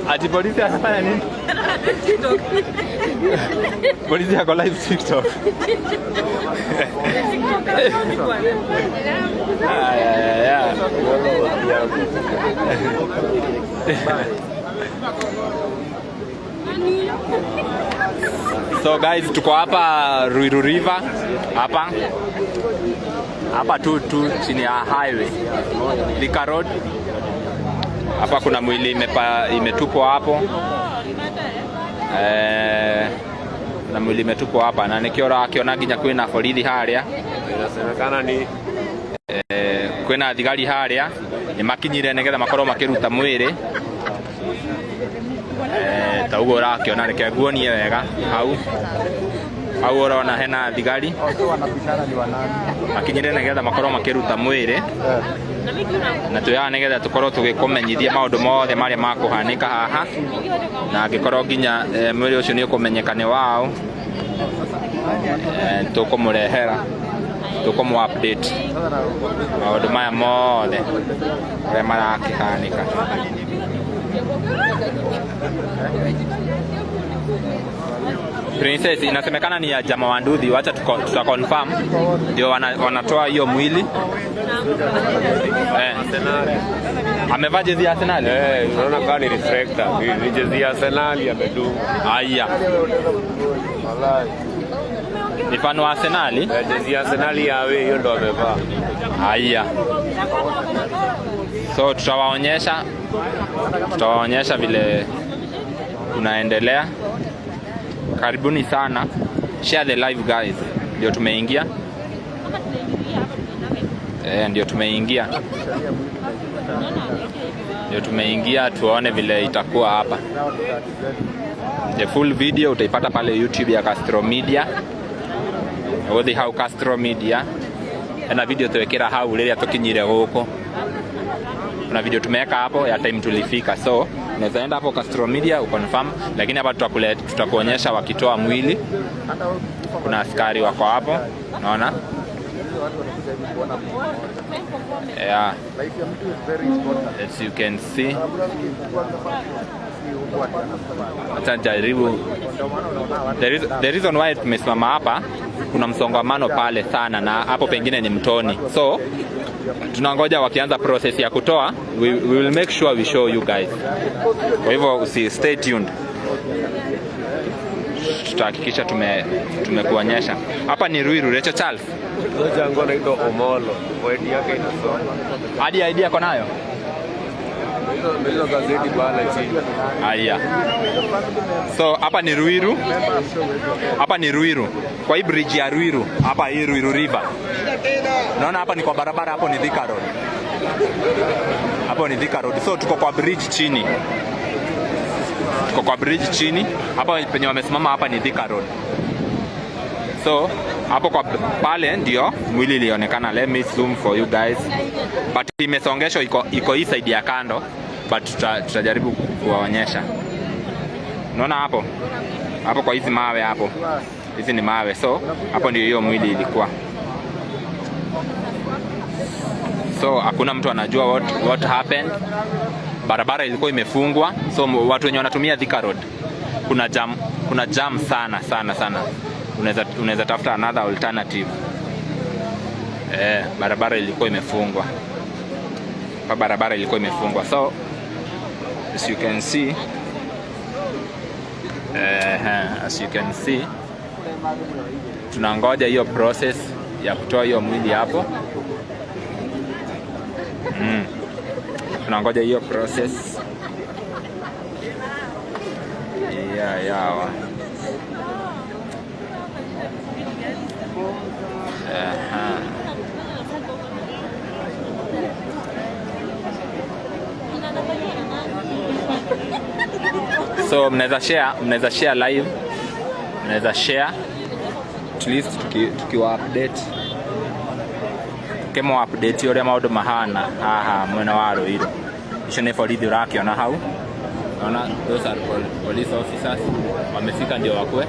Ati polisi anafanya nini? Polisi ako live TikTok. Aya, So guys, tuko hapa Ruiru River hapa hapa tu tu chini ya highway Thika Road. Hapa kuna mwili imetupwa hapo, na mwili imetupwa hapa na nikio ũrakiona nginya kwina borithi haria. Inasemekana ni Kwina thigari haria ni makinyire nigetha makorwo makiruta mwiri, ta uguo ũrakiona. Reke nguonie wega hau hau ũrona hena thigari makinyire nigetha makorwo makiruta mwiri, na twĩ haha nigetha tukorwo tũgĩkũmenyithia maũndũ mothe marĩa makũhanĩka haha, na angĩkorwo nginya mwĩrĩ ũcio nĩ ũkũmenyeka nĩ wao, tũkũmũrehera, tũkũmũ update maũndũ maya mothe ũrĩa marakĩhanĩka. Princess inasemekana ni ya Jama wa Nduthi, wacha tuta confirm ndio wanatoa hiyo mwili. Amevaa jezi ya Arsenal? Eh, unaona kama ni reflector. Ni jezi ya Arsenal amedunga. Aya. Ni fan wa Arsenal? Eh, jezi ya Arsenal ya away hiyo ndo amevaa. Aya. So tutawaonyesha vile tunaendelea. Karibuni sana. Share the live guys. Ndio tumeingia. Ndio tumeingia. Ndio tumeingia tuone vile itakuwa hapa. The full video utaipata pale YouTube ya Castro Media. Uguthi hau Castro Media. Ena video twekera hau riria tukinyire guku. Kuna video tumeweka hapo ya time tulifika. So unaweza enda hapo Castro Media uconfirm, lakini hapa tutakuonyesha wakitoa mwili. Kuna askari wako hapo, unaona? Yeah. As you can see. Acha jaribu. The reason why tumesimama hapa, kuna msongamano pale sana na hapo pengine ni mtoni. So tunangoja wakianza process ya kutoa, we will make sure we show you guys. Kwa hivyo usi stay tuned. Tutahakikisha tumekuonyesha. Hapa ni Ruiru, Rachel Charles. Jango anaitwa Omolo. ID yake inasoma. Hadi ID yako nayo? Hizo gazeti pale chini. Aya. So hapa ni Ruiru. Hapa ni Ruiru. Kwa hii bridge ya Ruiru, hapa hii Ruiru River. Unaona hapa ni kwa barabara, hapo ni Thika Road. Hapo ni Thika Road. So tuko kwa bridge chini. Tuko kwa bridge chini. Hapa penye wamesimama hapa ni Thika Road. So hapo kwa pale ndio mwili ilionekana. Let me zoom for you guys. But imesongeshwa, iko hii side ya kando, but tutajaribu kuwaonyesha. Unaona hapo? Hapo kwa hizi mawe hapo. Hizi ni mawe. So hapo ndio hiyo mwili ilikuwa. So hakuna mtu anajua what happened. Barabara ilikuwa imefungwa, so watu wenye wanatumia Thika Road kuna jam sana sana sana. Unaweza tafuta another alternative. Eh, barabara ilikuwa imefungwa. Pa barabara ilikuwa imefungwa. So as you can see, as you can see, tunangoja hiyo process ya kutoa hiyo mwili hapo. Tunangoja hiyo process ya yawa. Aha. So mnaweza share live, mnaweza share at least tukiwa update kemo update uria maundu mahana haha mwena wa Ruiru. Icio nĩ borithi ũrakĩona hau. Naona those are police officers wamefika ndio wakwe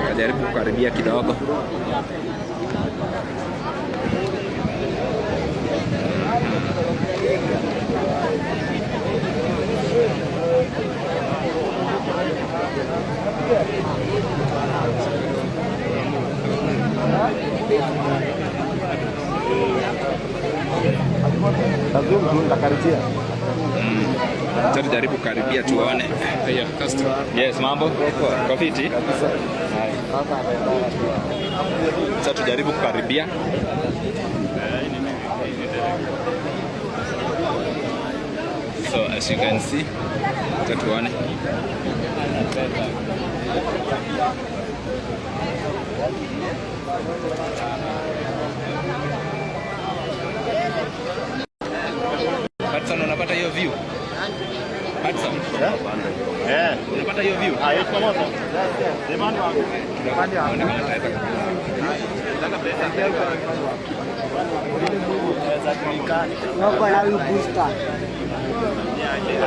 wajaribu kukaribia kidogo. Acha tujaribu kukaribia tuone. Yes, mambo? Kwa fiti? Sasa tujaribu kukaribia. So as you can see, acha tuone. Hudson, unapata hiyo view? Hudson? Eh. Unapata hiyo view? Ah, hiyo moto. Naona kama tutaweza. Wako na huyu booster.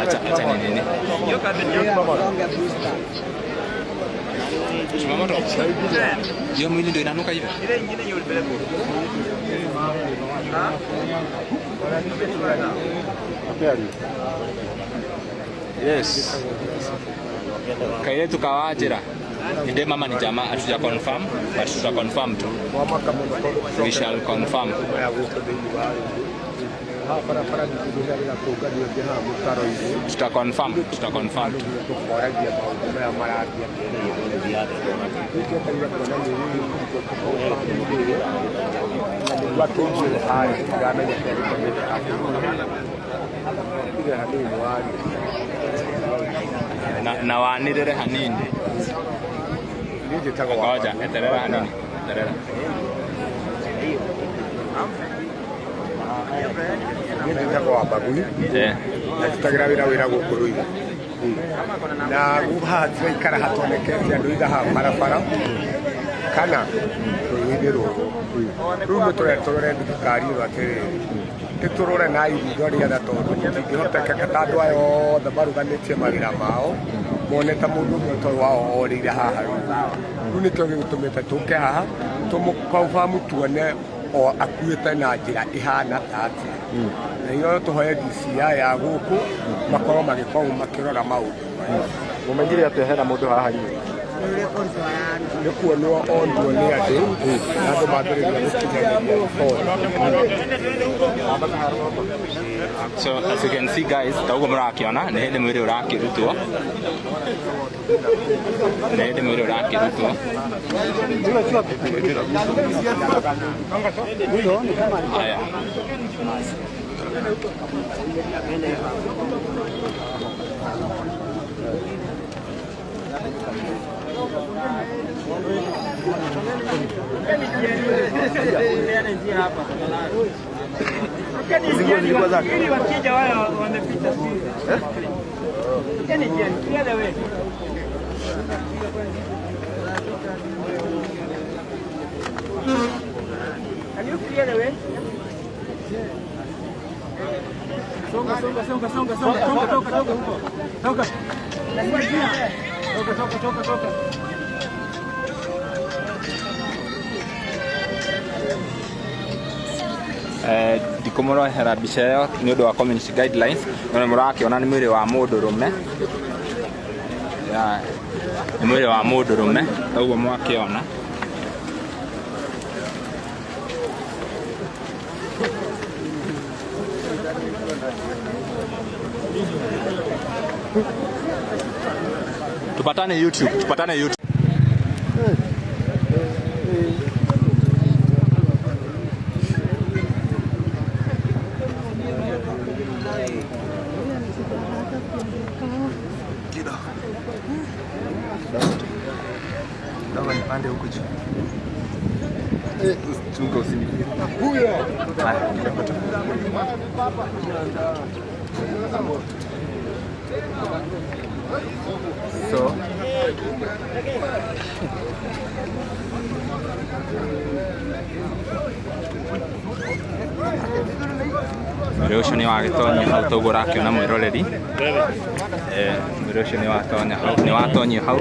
Acha acha ni nini? Songe booster. Chumamoto. Hiyo mwili ndio inanuka hivyo. Yes. Kairetu kawajira. Ndio mama ni jamaa, hatuja confirm but tuta confirm tu. We shall confirm. Tuta confirm, tuta confirm tu. Na wanirire hanini. Ngoja, eterera hanini. Eterera. Niĩ njĩtagwo Wambagui na njutagĩra wĩra gũkũ Ruiru na haha tũraikara hatonekete andũ itha haha barabara kana rũĩ-inĩ rũrũ. Rĩu nĩ tũrore thirikari ĩno atĩrĩrĩ, ĩtũrore na iritho rĩa tha tondũ gũtingĩhotekeka ta andũ aya othe marũgamĩtie mawĩra mao mone ta mũndũ ũmwe ũtarĩ wao orĩire haha rĩu. Rĩu nĩkĩo gĩgĩtũmĩte tũke haha tũmũkonbamu tuone o akuĩte na njĩra ĩhana ta atĩa. Na iyo tũhoe DCI ya gũkũ makorwo magĩkorwo makĩrora maũndũ maya. Mumenyire atĩa hena mũndũ haha inyuĩ? Nĩ kuonwo onwo nĩ andũ na andũ mambĩrĩria gũkinyanĩria riboti. So as you can see guys, ta ũguo mũrakiona nĩ hĩndĩ mwĩrĩ ũrakĩrutwo. Nĩ hĩndĩ mwĩrĩ ũrakĩrutwo. Haya. Hizi zilikuwa zake. Ili wakija wale wamepita sisi. Clear the way. Can you clear the way? Songa, songa, songa, songa, songa, toka, toka, toka huko. Toka. Toka, toka, toka, toka. Ndikũmũrehera mbica ĩyo nĩ ũndũ wa community guidelines, no nĩ mũrakĩona nĩ mwĩrĩ wa mũndũrũme. Yeah, nĩ mwĩrĩ wa mũndũrũme ũguo mwakĩona. Tupatane YouTube, tupatane YouTube. Kidogo nipande huku juu. Chunga usinipige. Haya, kidogo tu. So mwĩrĩ ũcio nĩ wagĩtonya hau toguo ũrakĩona mwĩroreri. Mwĩrĩ ũcio nĩ watonya hau, nĩ watonyio hau.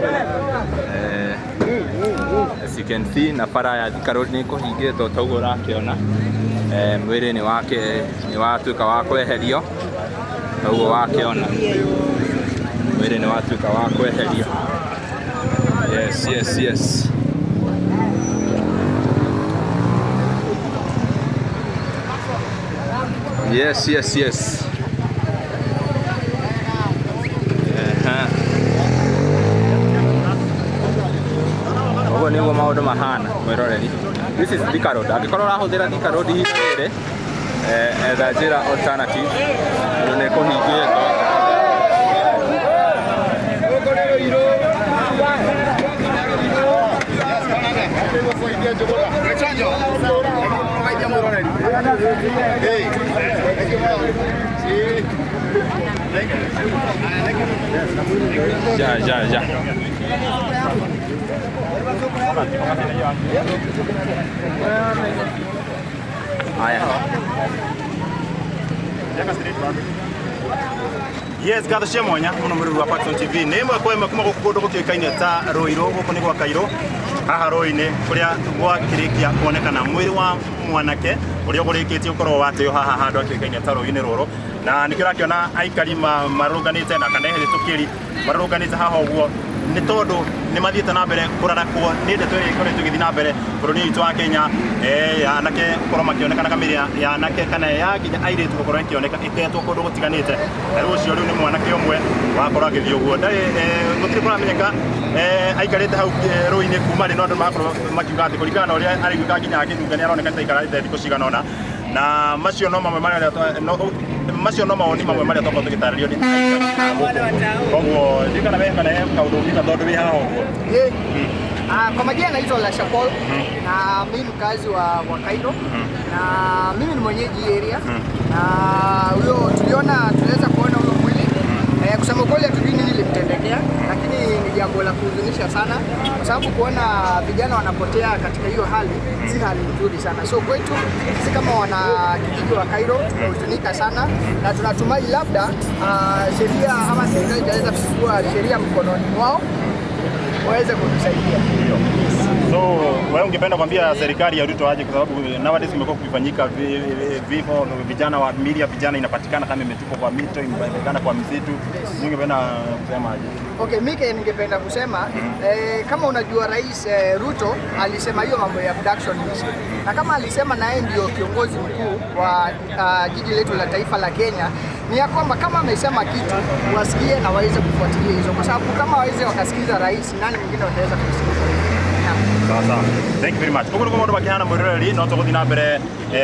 As you can see, na bara ya Thika Road nĩ ĩkũhingĩtwo toguo ũrakĩona. Mwĩrĩ nĩ wake nĩ watuĩka wa kweherio toguo wakĩona. Mwĩrĩ nĩ watuĩka wa kweherio. Yes. Yes. Ehe. Ũguo nĩguo maũndũ mahana mwĩroreri. This is Thika Road. Angĩkorwo ũrahũthĩra Thika Road ihinda rĩrĩ, etha njĩra alternative tondũ nĩ kũhingĩtwo. Ja, ja, ja. Haya. Yes, ngatho cia mwanya muno mwĩrori wa Paxson TV. Nĩ ĩmwe kwa ĩmwe kuma gũkũ kũndũ gũkĩũĩkaine ta Ruiru, gũkũ nĩ gwa Kairũ, haha rũĩ-inĩ kũrĩa gwakĩrĩkia kuonekana mwĩrĩ wa mwanake ũrĩa ũgũrĩkĩtie gũkorwo wateo haha handũ hakĩũĩkaine ta rũĩ-inĩ rũrũ, na nĩkĩo ũrakĩona aikari marũrũnganĩte na kana ehĩtũkĩri marũrũnganĩte haha ũguo, nĩ tondũ nĩ mathiĩte na mbere kũrarakwo nĩ ndeto ĩrĩa ĩkoretwo ĩgĩthiĩ na mbere bũrũri-inĩ witũ wa Kenya, ya anake gũkorwo makĩonekana kamĩrĩ ya anake kana ya nginya airĩtu gũkorwo ĩkĩoneka ĩtetwo kũndũ gũtiganĩte. Na rĩu ũcio rĩu nĩ mwanake ũmwe wakorwo agĩthiĩ ũguo, ndarĩ gũtirĩ kũramenyeka aikarĩte hau rũĩ-inĩ kuma rĩ, no andũ magakorwo makiuga atĩ kũringana na ũrĩa araiguĩka nginya akĩnunga nĩ aroneka ta aikarĩte thikũ cigana ũna, na macio no mamwe marĩa no macio no mawoni mamwe marĩa twakorwo tũgĩtarĩrio nĩ aikari a gũkũ. Koguo ndiũĩ kana we kana he kaũndũ ũngiuga tondũ wĩ haha ũguo. Kwa majina naitwa Lasha Paul na mimi ni mkazi wa Cairo na mimi ni mwenyeji area, na huyo tuliweza kuona huyo mwili. Kusema kweli hatujui nini lilimtendekea, lakini ni jambo la kuhuzunisha sana kwa sababu kuona vijana wanapotea katika hiyo hali si hali nzuri sana. So kwetu sisi kama wana kijiji wa Cairo tumehuzunika sana, na tunatumai labda sheria ama serikali itaweza kuchukua sheria mkononi mwao waweze kutusaidia. So wewe ungependa kuambia serikali ya Ruto aje, kwa sababu nowadays kumekuwa kukifanyika vifo vijana wa miili ya vijana inapatikana kama imetupwa kwa mito, imepatikana kwa msitu. Ungependa kusema aje? Okay, mimi ningependa kusema kama unajua Rais Ruto alisema hiyo mambo ya abduction issue. Na kama alisema na yeye ndio kiongozi mkuu wa jiji letu la taifa la Kenya, ni ya kwamba kama amesema kitu wasikie na waweze kufuatilia hizo, kwa sababu kama waweze wakasikiza rais, nani mwingine wataweza kusikiza? Sawa sawa. Thank you very much. Ũguo nĩguo maũndũ makĩhana mwĩroreri, no tũgũthiĩ na mbere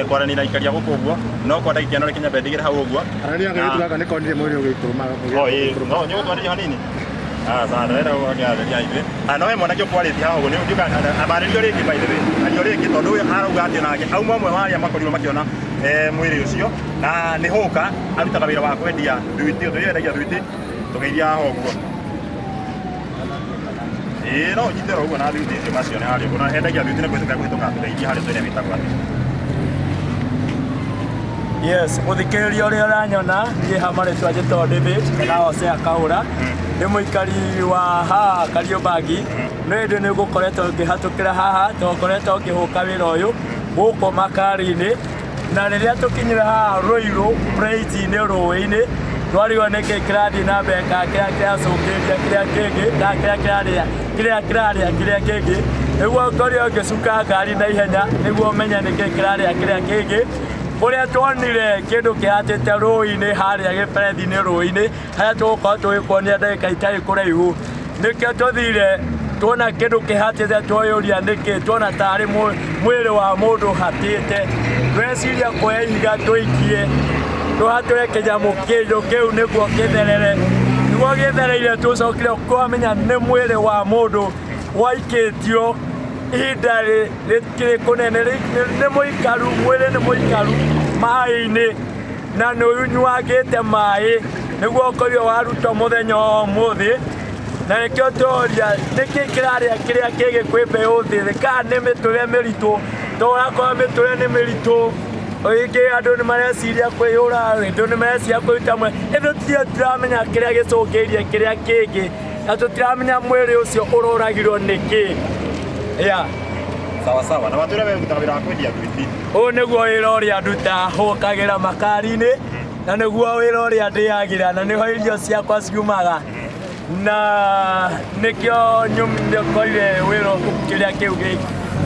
kwaranĩria na aikaria gũkũ ũguo, no kwa ndagĩka ĩno reke nyambe ndigĩre hau ũguo. Arania gaitu gaka nĩ konire mwĩrĩ ũgĩikũrũma. Oh, ĩĩ, no nĩ ũgũtwarĩria hanini. Sawa, ndĩrenda gũkĩarĩria ithuĩ. No he mwanake ũkwarĩtie haha ũguo, nĩ ndiũka abarĩrio rĩngĩ, by the way. Ario rĩngĩ tondũ ũyũ arauga atĩ onake auma ũmwe wa arĩa makorirwo makĩona mwĩrĩ ũcio, na nĩ hũka arutaga wĩra wa kwendia thuiti, ũndũ yendagia thuiti tũgeithia haha ũguo. Ĩĩ, no ũnyite oro ũguo na thuiti icio macione harĩa ũguo, na endagia thuiti na kũhĩtũka kũhĩtũka tũgeithia harĩa twĩre wĩtagwo atĩa. Yes, mũthikĩrĩria ũrĩa ũranyona, niĩ ha marĩtwa njĩtagwo David kana Hosea Kaũra, nĩ mũikari wa haha Kariobangi. Nĩ hĩndĩ nĩ ngũkoretwo ngĩhatũkĩra haha tondũ ngoretwo ngĩhũka wĩra ũyũ gũkũ makari-inĩ. Na rĩrĩa tũkinyire haha Ruiru bridge-inĩ rũĩ-inĩ, twarigwo nĩkĩ kĩrathiĩ na mbere, kana kĩrĩa kĩracũngĩrĩria kĩrĩa kĩngĩ, kana kĩrĩa kĩrarĩa kĩrĩa kĩrarĩa kĩrĩa kĩngĩ. Nĩguo ngorire ngĩcuka ngari na ihenya nĩguo menye nĩkĩ kĩrarĩa kĩrĩa kĩngĩ. Kũrĩa tuonire kĩndũ kĩhatĩte rũĩ-inĩ harĩa gĩberethi-inĩ rũĩ-inĩ, harĩa tũgũkorwo tũgĩkuonia ndagĩka itarĩ kũraihu. Nĩkĩo tũthire tuona kĩndũ kĩhatĩte tweyũria nĩkĩ, tuona tarĩ mwĩrĩ wa mũndũ ũhatĩte. Tweciria kuoya ihiga tũikie tũhatũre kĩnyamũ kĩndũ kĩu nĩguo kĩtherere. Nĩguo gĩthereire tũcokire kwamenya nĩ mwĩrĩ wa mũndũ waikĩtio ihinda rĩkĩrĩ kũnene, nĩ mũikaru, mwĩrĩ nĩ mũikaru maĩ-inĩ na nĩ ũnyuangĩte maĩ, nĩguo ũkorirwo warutwo mũthenya wa ũmũthĩ. Na nĩkĩo tũroria nĩkĩ kĩrarĩa kĩrĩa kĩngĩ kwĩ mbeũ njĩthĩ, kana nĩ mĩtũrĩre mĩritũ, tondũ ũrakora mĩtũrĩre nĩ mĩritũ, rĩngĩ andũ nĩ mareciria kwĩyũra, andũ nĩ mareciria kwĩruta muoyo, ĩndĩ tũtiramenya kĩrĩa gĩcũngĩrĩirie kĩrĩa kĩngĩ, na tũtiramenya mwĩrĩ ũcio ũroragirwo nĩkĩ. Yeah. Sawa sawa. Na watwĩra we ũrutaga wĩra wa kwendia thwiti. Ũyũ nĩguo wĩra ũrĩa ndutaga, hũkagĩra makari-inĩ, na nĩguo wĩra ũrĩa ndĩagĩra, na nĩho irio ciakwa ciumaga. Na nĩkĩo nyokorire wĩra kĩrĩa kĩu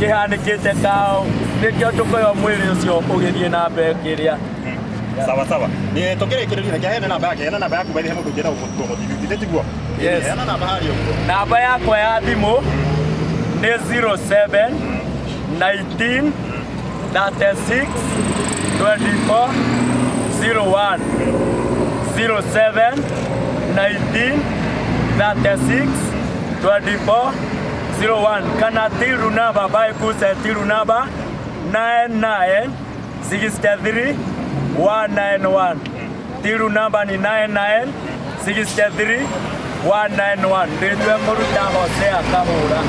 kĩhanĩkĩte kao, nĩkĩo tũkorirwo mwĩrĩ ũcio ũgĩthiĩ na mbere kĩrĩa. Sawa sawa. Nĩ tũkĩrĩkĩrĩria, reke heane namba yake, heana namba yaku by the way, he mũndũ ũngĩenda gũkũmũthithia, githĩ tiguo? Yes. Heana namba harĩa ũguo. Namba yakwa ya thimũ nĩ 07 19 36 24 01, 07 19 36 24 01, kana tiru namba by kuse tiru namba 99 63 191. Tiru namba ni 99 63 191. Ndĩtue kũruta Hosea Kahũra.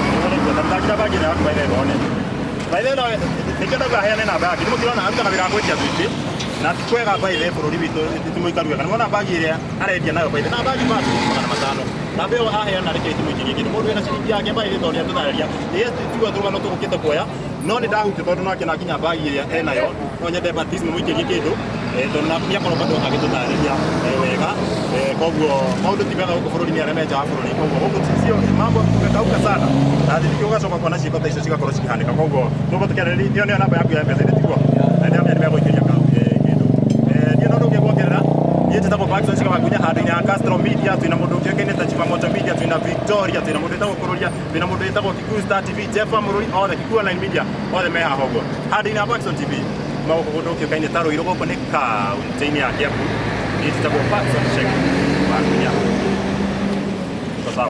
Ndakira bagi ĩno yaku by the way one. By the way, no nĩkĩo ndauga heane namba yake. Nĩmũkĩrona arutaga wĩra wa kwendia thwiti. Na ti kwega by the way, bũrũri witũ ti mũikaru wega. Nĩmwona bagi ĩrĩa arendia nayo by the way, na bagi ma ciringi 500. Namba ĩyo aheana reke ĩtimũikĩrie kĩndũ. Mũndũ wĩna ciringi yake by the way, tondũ nĩatũtarĩria. Yes, tiguo tũrũgano tũgũkĩte kuoya. No nĩ ndahutio tondũ nake na nginya bagi ĩrĩa enayo. No nyende Baptist mũmũikĩrie kĩndũ. Tondũ nĩakorwo bado agĩtũtarĩria wega. Koguo maũndũ ti mega gũkũ bũrũri-inĩ arĩa me nja wa bũrũri. Koguo gũkũ cio mambo kumekauka sana. Na thikũ ũgacoka kuona ciĩko ta icio cigakorwo cikĩhanĩka. Koguo tũgũkorwo tũkĩarĩrĩria ĩyo nĩyo namba yaku ya M-Pesa, ĩndĩ tiguo? Na nĩndĩramenya nĩmegũikĩria kĩndũ. Niĩ no ũndũ ũngĩ nguongerera, niĩ njĩtagwo Paxson Cikabagunya handũ-inĩ ya Castro Media, twĩna mũndũ ũngĩ ũkĩte ta Chimamoto Media, twĩna Victoria, twĩna mũndũ wĩtagwo Kũrũria, twĩna mũndũ wĩtagwo Kikuyu Star TV, Jeff Mũrũri, othe Kikuyu Online Media, othe me haha ũguo. Handũ-inĩ ya Paxson TV, magũkũ kũndũ gũkĩũkaine ta Ruiru, gũkũ nĩ kaunti-inĩ ya Kiambu. Niĩ njĩtagwo Paxson Shega Wagunya. Sawa.